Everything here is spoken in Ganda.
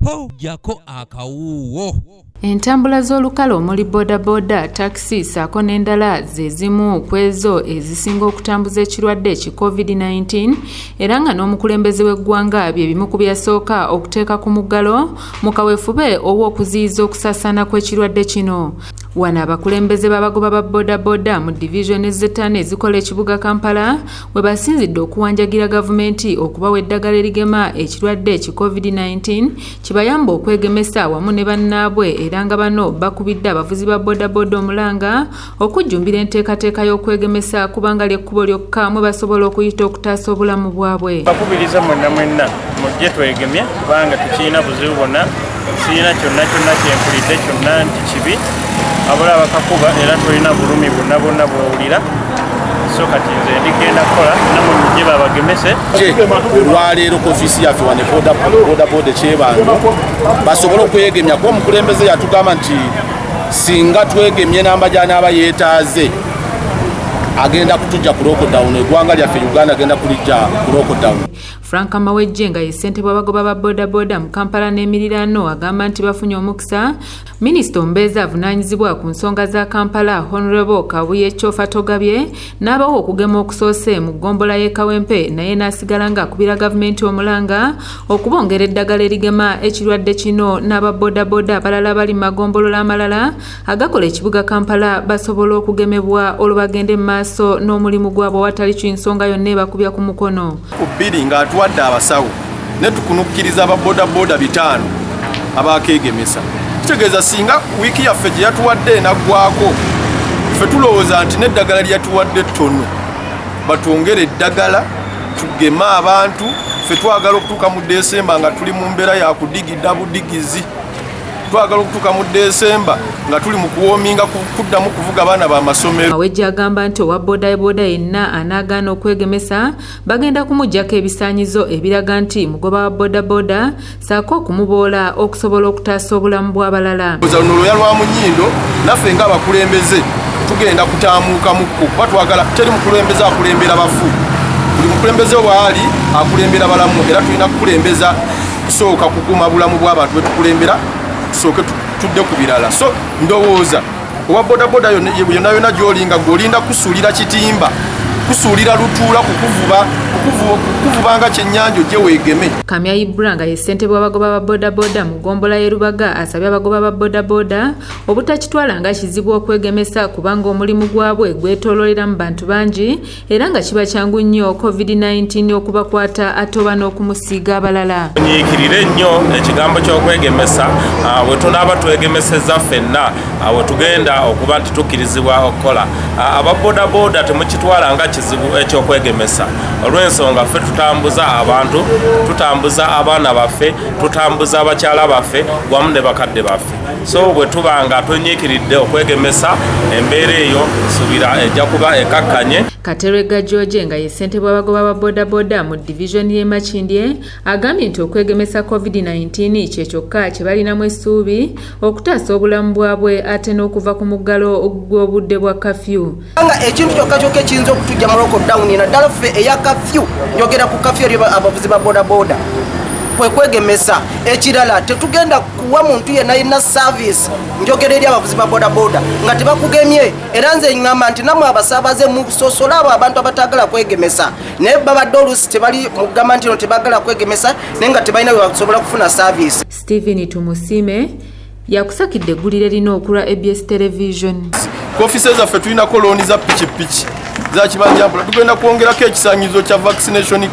Ho, jjako akawuuwo. Entambula z'olukale omuli bodaboda, takisi ssaako n'endala ze zimu ku ezo ezisinga okutambuza ekirwadde ki COVID-19 era nga n'omukulembeze w'eggwanga bye bimu ku byasooka okuteeka ku muggalo mu kaweefube ow'okuziyiza okusaasaana kw'ekirwadde kino. Wano abakulembeze b'abagoba ba bodaboda mu divizoni z'ettaano ezikola ekibuga Kampala we basinzidde okuwanjagira gavumenti okubawa eddagala erigema ekirwadde ki COVID-19 kibayamba okwegemesa wamu ne bannaabwe, era nga bano bakubidde abavuzi ba bodaboda omulanga okujjumbira enteekateeka y'okwegemesa kubanga ly'ekkubo lyokka mwe basobola okuyita okutaasa obulamu bwabwe. Bakubiriza mwenna mwenna mujje twegemye, kubanga tukirina buzibu bwonna. Sirina kyonna kyonna kyempulidde kyonna nti kibi, abula bakakuba era tolina bulumi bwonna bwonna bwowulira. So kati nze ndigenda kukola, namwe mujje babagemese. Olwaleero ku ofiisi yaffe wane bodaboda ekyebando basobole okwegemya, kuba omukulembeze yatugamba nti singa twegemye namba gyanaaba yeetaaze agenda kutujja ku lockdown, eggwanga lyaffe Uganda agenda kulijja ku lockdown. Frank Mawejje nga ye ssentebe w'abagoba ba bodaboda mu Kampala n'emiriraano agamba nti bafunye omukisa minisita omubeezi avunaanyizibwa ku nsonga za Kampala, Honorable Kabuye Kyofatogabye, n'abawa okugema okusoose mu ggombolola y'e Kawempe, naye n'asigala ng'akubira gavumenti omulanga okubongera eddagala erigema ekirwadde kino n'ababodaboda abalala bali mu magombolola amalala agakola ekibuga Kampala basobola okugemebwa olwo bagende mu maaso n'omulimu gwabwe awatali kinsonga yonna ebakubya ku mukono. Ku 2 ng'atuwadde abasawo ne tukunukkiriza ababodaboda 5 abakeegemesa, kitegeeza singa wiiki yaffe gye yatuwadde enaggwako, ffe tulowooza nti n'eddagala lyatuwadde ttono, batwongere eddagala tugeme abantu. Ffe twagala okutuuka mu Desemba nga tuli mu mbeera ya kudigida budigizi. Twagala okutuuka mu Desemba nga tuli mu kuwoominga kuddamu kuvuga abaana b'amasomero. Mawejje agamba nti owa bodaboda yenna anaagaana okwegemesa bagenda kumuggyako ebisaanyizo ebiraga nti mugoba wa bodaboda ssaako okumuboola okusobola okutaasa obulamu bw'abalala. Luno lwoya lwa mu nnyindo, naffe ng'abakulembeze tugenda kutaamuukamukko, kuba twagala teri mukulembeze akulembera bafu, buli mukulembeze waali akulembera balamu, era tulina kukulembeza kusooka kuguma bulamu bw'abantu betukulembera, tusooke tudde ku birala. So ndowooza owa bodaboda yonna yonna gy'olinga gw'olinda kusuulira kitimba, kusuulira lutuula, kukuvuba nga kyennyanja ojje weegeme. Kamya Ibra nga ye ssentebe w'abagoba ba bodaboda mu ggombolola y'e Lubaga asabye abagoba ba bodaboda obutakitwala nga kizibu okwegemesa, kubanga omulimu gwabwe gwetooloolera mu bantu bangi era nga kiba kyangu nnyo COVID-19 okubakwata ate oba n'okumusiiga abalala. Nyiikirire nnyo ekigambo ky'okwegemesa. Bwe tunaaba twegemeseza ffenna, we tugenda okuba nti tukkirizibwa okukola. Ababodaboda temukitwala nga kizibu ekyokwegemesa, olw'ensonga ffe tutambuza abantu, tutambuza abaana baffe, tutambuza abakyala baffe wamu ne bakadde baffe. So bwe tuba nga twenyiikiridde okwegemesa, embeera eyo suubira ejja kuba ekakkanye. Katerega George nga ye ssentebe w'abagoba ba bodaboda mu divizoni y'e Makindye agambye nti okwegemesa COVID-19 kye kyokka kye balinamu essuubi okutaasa obulamu bwabwe ate n'okuva ku muggalo gw'obudde bwa kafyu. Nga ekintu kyokka kyokka ekiyinza okutujja mu lockdown, naddala ffe eya kafyu, njogera ku kafyu eri abavuzi ba bodaboda, kwe kwegemesa. Ekirala, tetugenda kuwa muntu yenna yenna service, njogera eri abavuzi ba bodaboda, nga tebakugemye. Era nze ŋŋamba nti nammwe abasaabaze musosole abo abantu abatagala kwegemesa, naye babadde oluusi tebali mugamba nti no tebagala kwegemesa, naye nga tebalina bwe basobola kufuna service. Stephen Tumusiime yakusakidde eggulire lino okulwa ABS Television. Ku ofisi zaffe tulinako looni za pikipiki za kibanjambula, tugenda kwongerako ekisaanyizo kya vaccination.